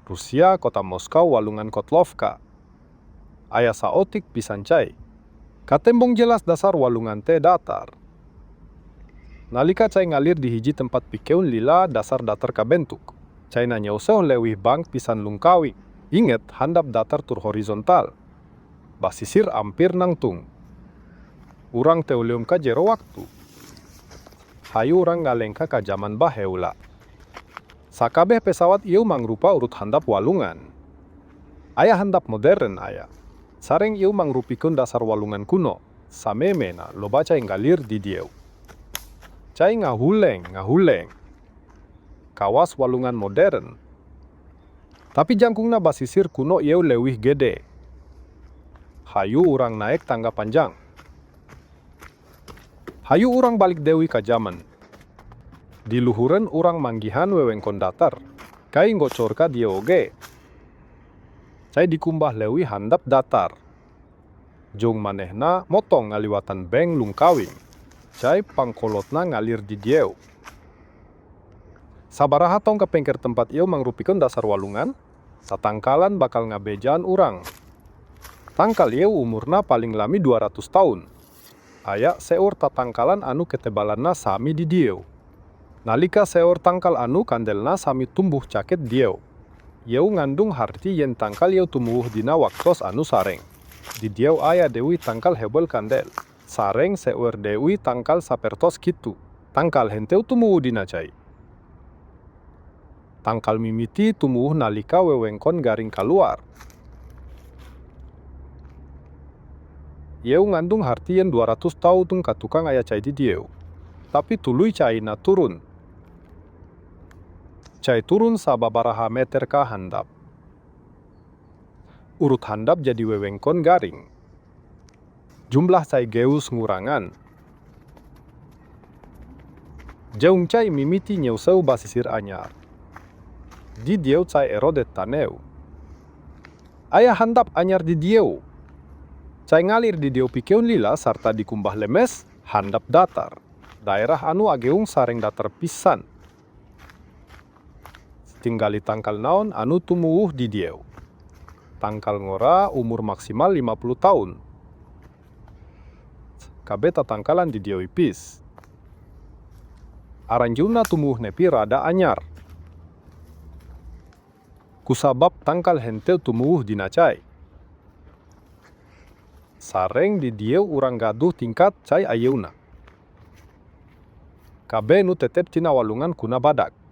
Rusia, kota Moskow, walungan Kotlovka. Aya saotik pisan cai. Katembong jelas dasar walungan teh datar. Nalika cai ngalir di hiji tempat pikeun lila dasar datar kabentuk. Caina nyeuseuh leuwih bank pisan lungkawing. Inget handap datar tur horizontal. Basisir ampir nangtung. Urang teuleum ka jero waktu. Hayu urang ngalengka ka jaman baheula. Sakabeh pesawat ieu mangrupa urut handap walungan. Aya handap modern aya. Sareng ieu mangrupikeun dasar walungan kuno. Samemehna, loba cai ngalir di dieu. Cai ngahuleng, ngahuleng. Kawas walungan modern. Tapi jangkungna basisir kuno ieu leuwih gede. Hayu urang naek tangga panjang. Hayu urang balik deui ka jaman. Di luhureun urang manggihan wewengkon datar. Cai ngocor ka dieu oge. Cai dikumbah leuwih handap datar. Jeung manehna motong ngaliwatan bank lungkawing. Cai pangkolotna ngalir di dieu. Sabaraha tong kapengker tempat ieu mangrupikeun dasar walungan? Satangkalan bakal ngabejaan urang. Tangkal ieu umurna paling lami 200 taun. Aya seueur tatangkalan anu ketebalanna sami di dieu. Nalika seueur tangkal anu kandelna sami tumbuh caket dieu. Ieu ngandung harti yen tangkal ieu tumuwuh dina waktos anu sareng. Di dieu aya deui tangkal hebel kandel. Sareng seueur deui tangkal sapertos kitu. Tangkal henteu tumuwuh dina cai. Tangkal mimiti tumuwuh nalika wewengkon garing kaluar. Ieu ngandung harti yen 200 taun ka tukang aya cai di dieu. Tapi tuluy caina turun. Cai turun sababaraha meter ka handap. Urut handap jadi wewengkon garing. Jumlah cai geus ngurangan. Jeung cai mimiti nyeuseuh basisir anyar. Di dieu cai eroded taneuh. Aya handap anyar di dieu. Cai ngalir di dieu pikeun lila sarta dikumbah lemes, handap datar. Daerah anu ageung sareng datar pisan. Tinggali tangkal naon anu tumuwuh di dieu. Tangkal ngora umur maksimal 50 taun. Kabeh tatangkalan di dieu ipis. Aranjeunna tumuwuh nepi rada anyar. Kusabab tangkal henteu tumuwuh dina cai. Sareng di dieu urang gaduh tingkat cai ayeuna. Kabeh nu tetep tina walungan kuna badag.